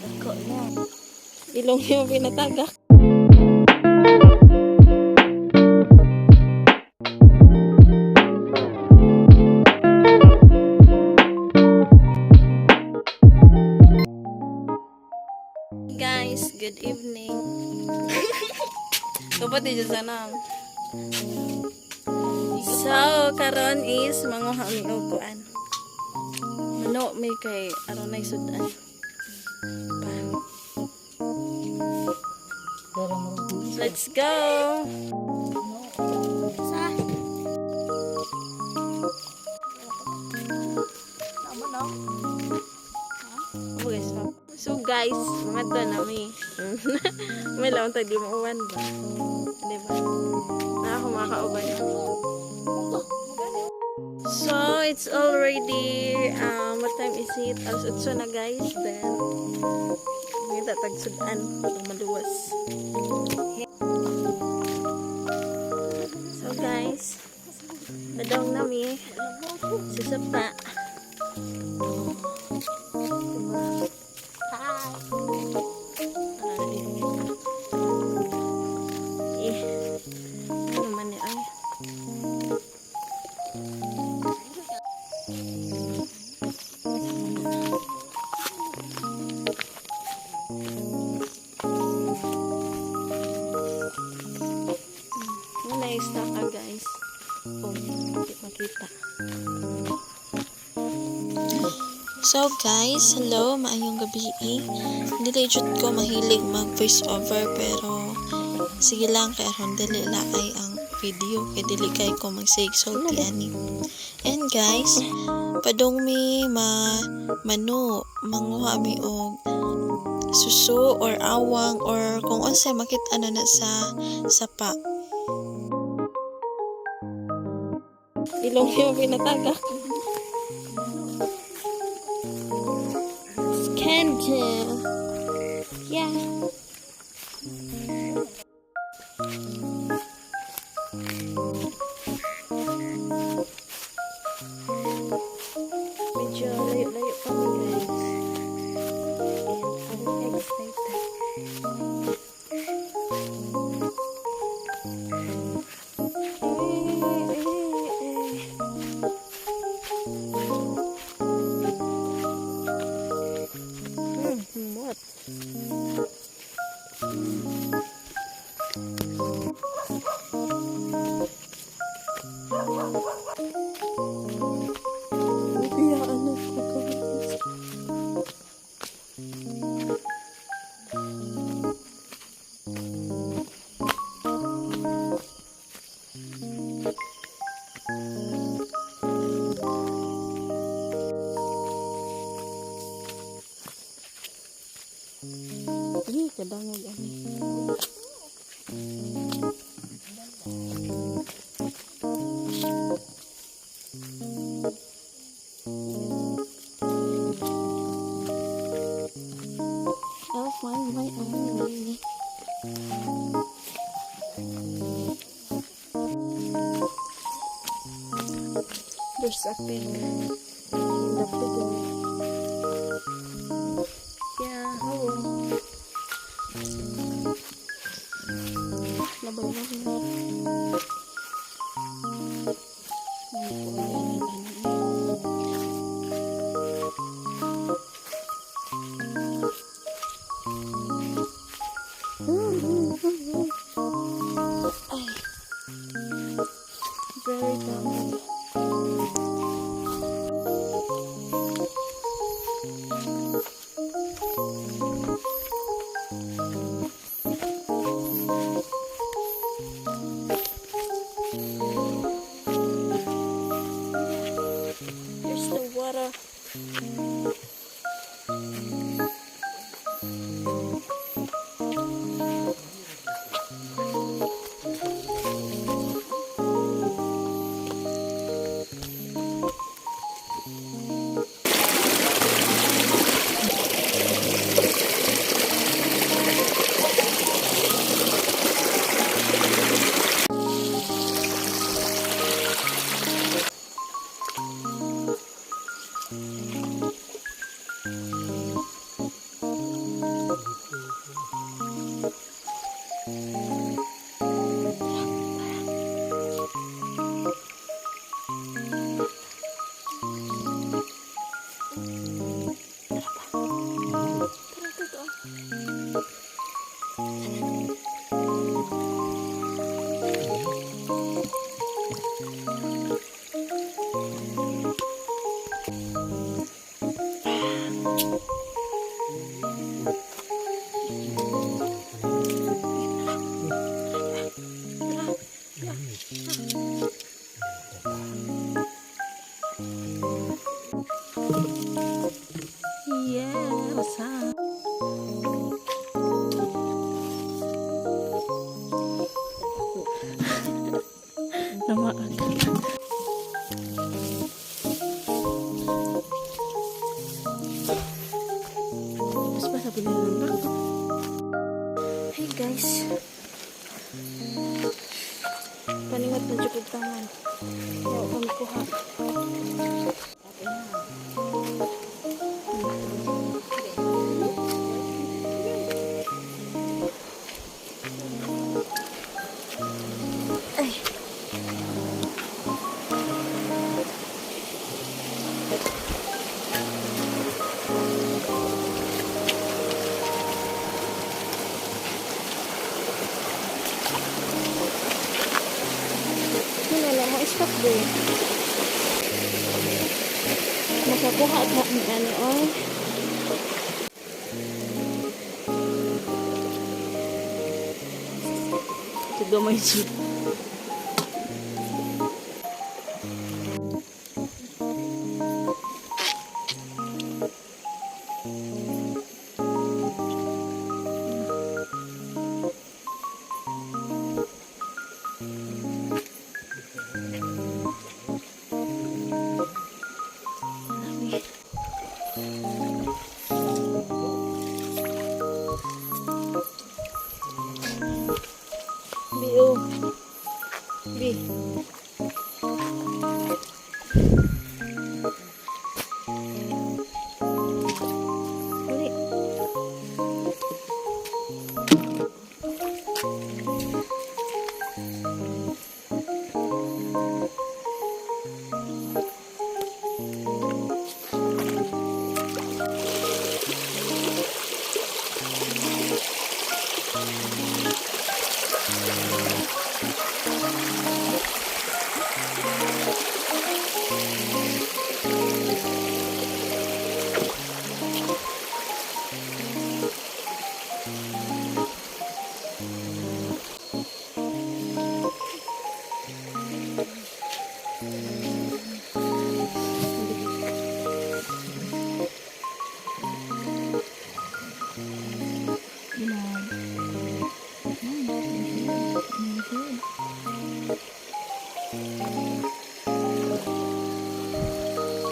Dako na. Ilong yung pinatagak. Guys, good evening. Kapatid dyan sana. So, karon is manguha mi og kuan. Mano may kay aron nay sudan. Pa. Let's go. Sa. Tama no? Oh, guys, pa. So guys, mga to na mi. May laon tag di mo uwan ba? Di ba? Na ako makauban. So, it's already, what time is it? Alas 8 na, guys. Then, may tag sudan para maluwas. So guys, padong na mi sa sapa. Diba? Hi. Ay. Eh, ano man ni ay. Muna ka, guys. Oh, hindi makita. So guys, hello, maayong gabi. Dili jud ko mahilig mag voice over, pero sige lang kay aron dili laay ang video kay dili kay ko magsig sulti ani. And guys, padong mi ma mano manguha mi og suso or awang or kung unsay makita na na sa sapa. Ilong yung pinatagak. Scandal. Yeah. Medyo layo-layo pa mi, guys. And I'm excited. Eh, eh, eh. What? Biyaan ako, guys. Ay, kadangog ani. I'll find my own way. There's a pig in the pig. Yeah, hello. Labay na rin. Hindi ko alam ano. Ay. Very damn. There's the water. Tara, totoo. Yeah, what's up? Namaag. Mas pa nila ng bako. Hey guys. Paningot na jud og taman. Wa pa makuha. Ay. Wala lang, mo-stop din. Makakuha at ni ano, oy. Ito gamay siya. B, oh. B. Dali.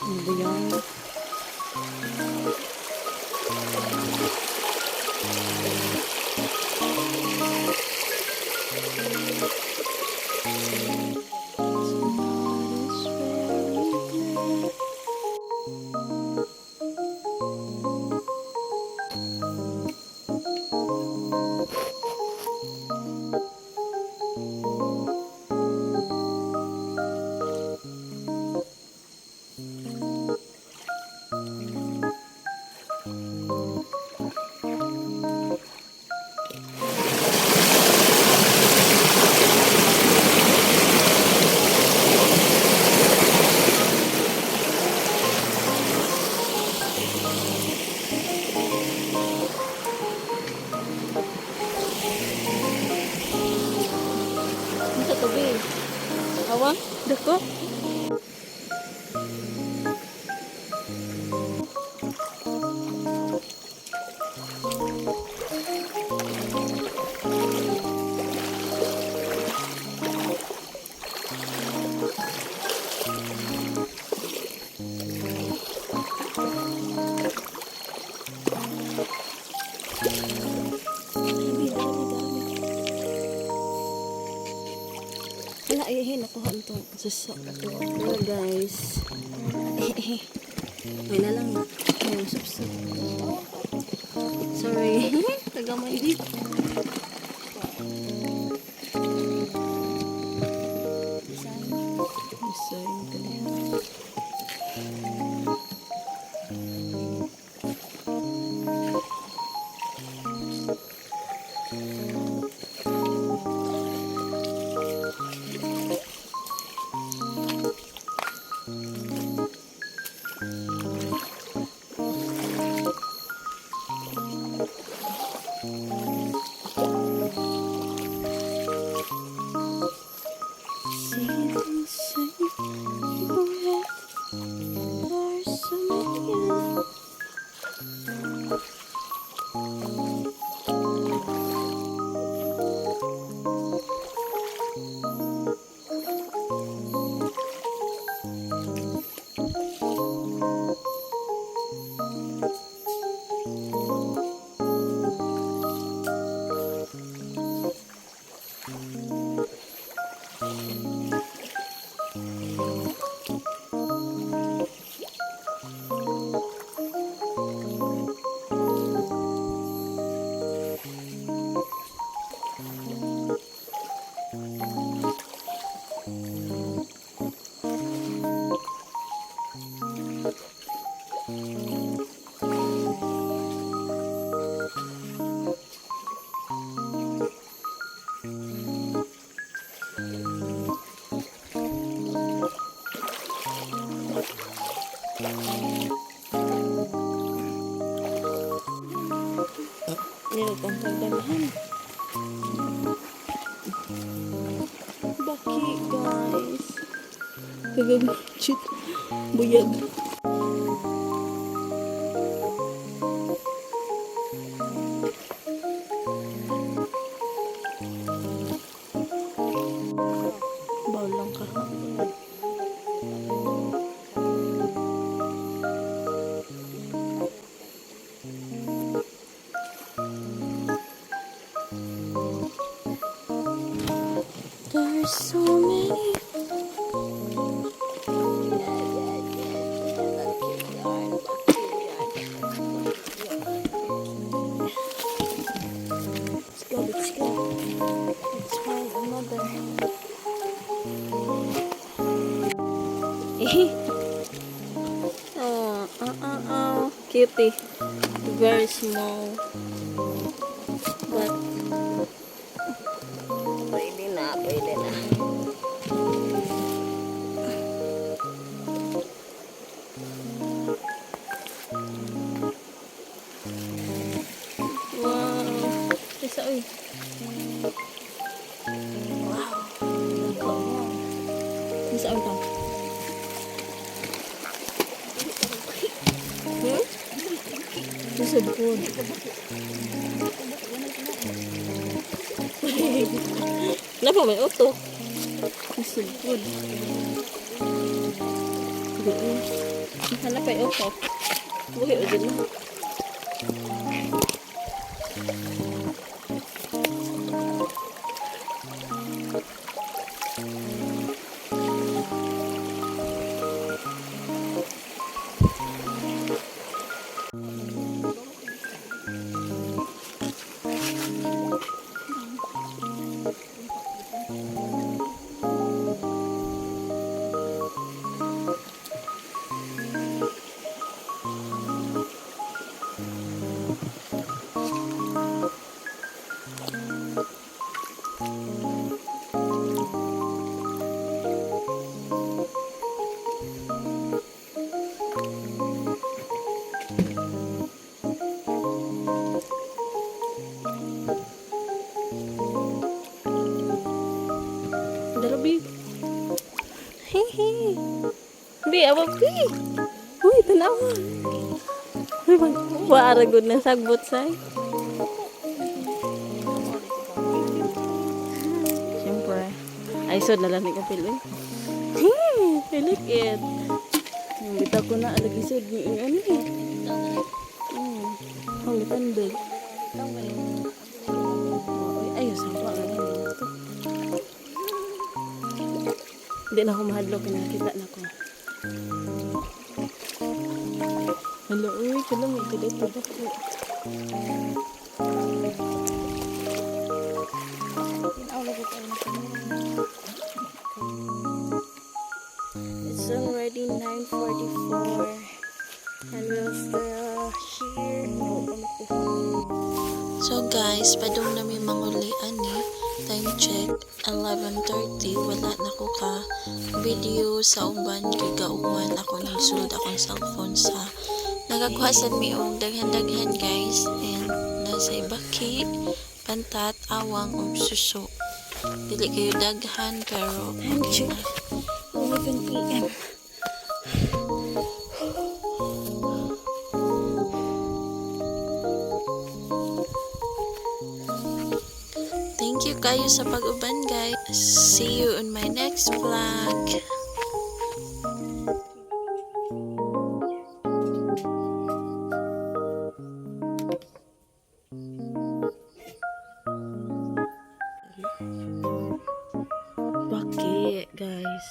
Ano ba yan? Ano to, be? Awa? Dako? Dami, dami, dami. Wala, ay, ay, nakuha ito. Suso. Hello, guys. Eh, eh. May na lang. Ay, sup-sup. Sorry. Tagamay dito. Design ka niya. Sing, sing, your head. Nilutong pagdamahan. Baki, guys. Kagabi, chit. Buyag. Bawal lang ka. There's so many. Let's go, let's go. Let's find another. Oh, oh. Cutie. Very small. But, pwede na, pwede na. Wow. Isa, uy. Wow. Dako niya. Isa, uy, tang. Hmm? Isa, good. Napa may utok. Isa, good. Hanap ay utok. Buhi o din na. Darabi. Hey, Bi, awa bi. Uy, tanawa. Uy, mag waara gud na sagbot say. Siyempre. Ay, sod na lang ni kapil eh. Hey, I like it. Yung bitaw ko na alagi sod ni ano eh. Ang gitandog. Uy, ay, sawa nga lang ito. Hindi na ako mahadlok, nakita na ko. Hello, uy, kala may ito dito. Tinaw lagi tayo na camera. It's already 9:44 and we're still here. No, kami. So guys, padung na mi manguli ani. Time check, 11:30. Wala na ko ka video sa uban kay gauman ako, nagsulod akong cellphone sa nagakuha sad mi og daghan-daghan, guys, and nasa ibaki, pantat, awang ug suso. Dili kayo daghan pero Time check, 11 p.m. Thank you kayo sa pag-uban, guys. See you on my next vlog. Baki, guys.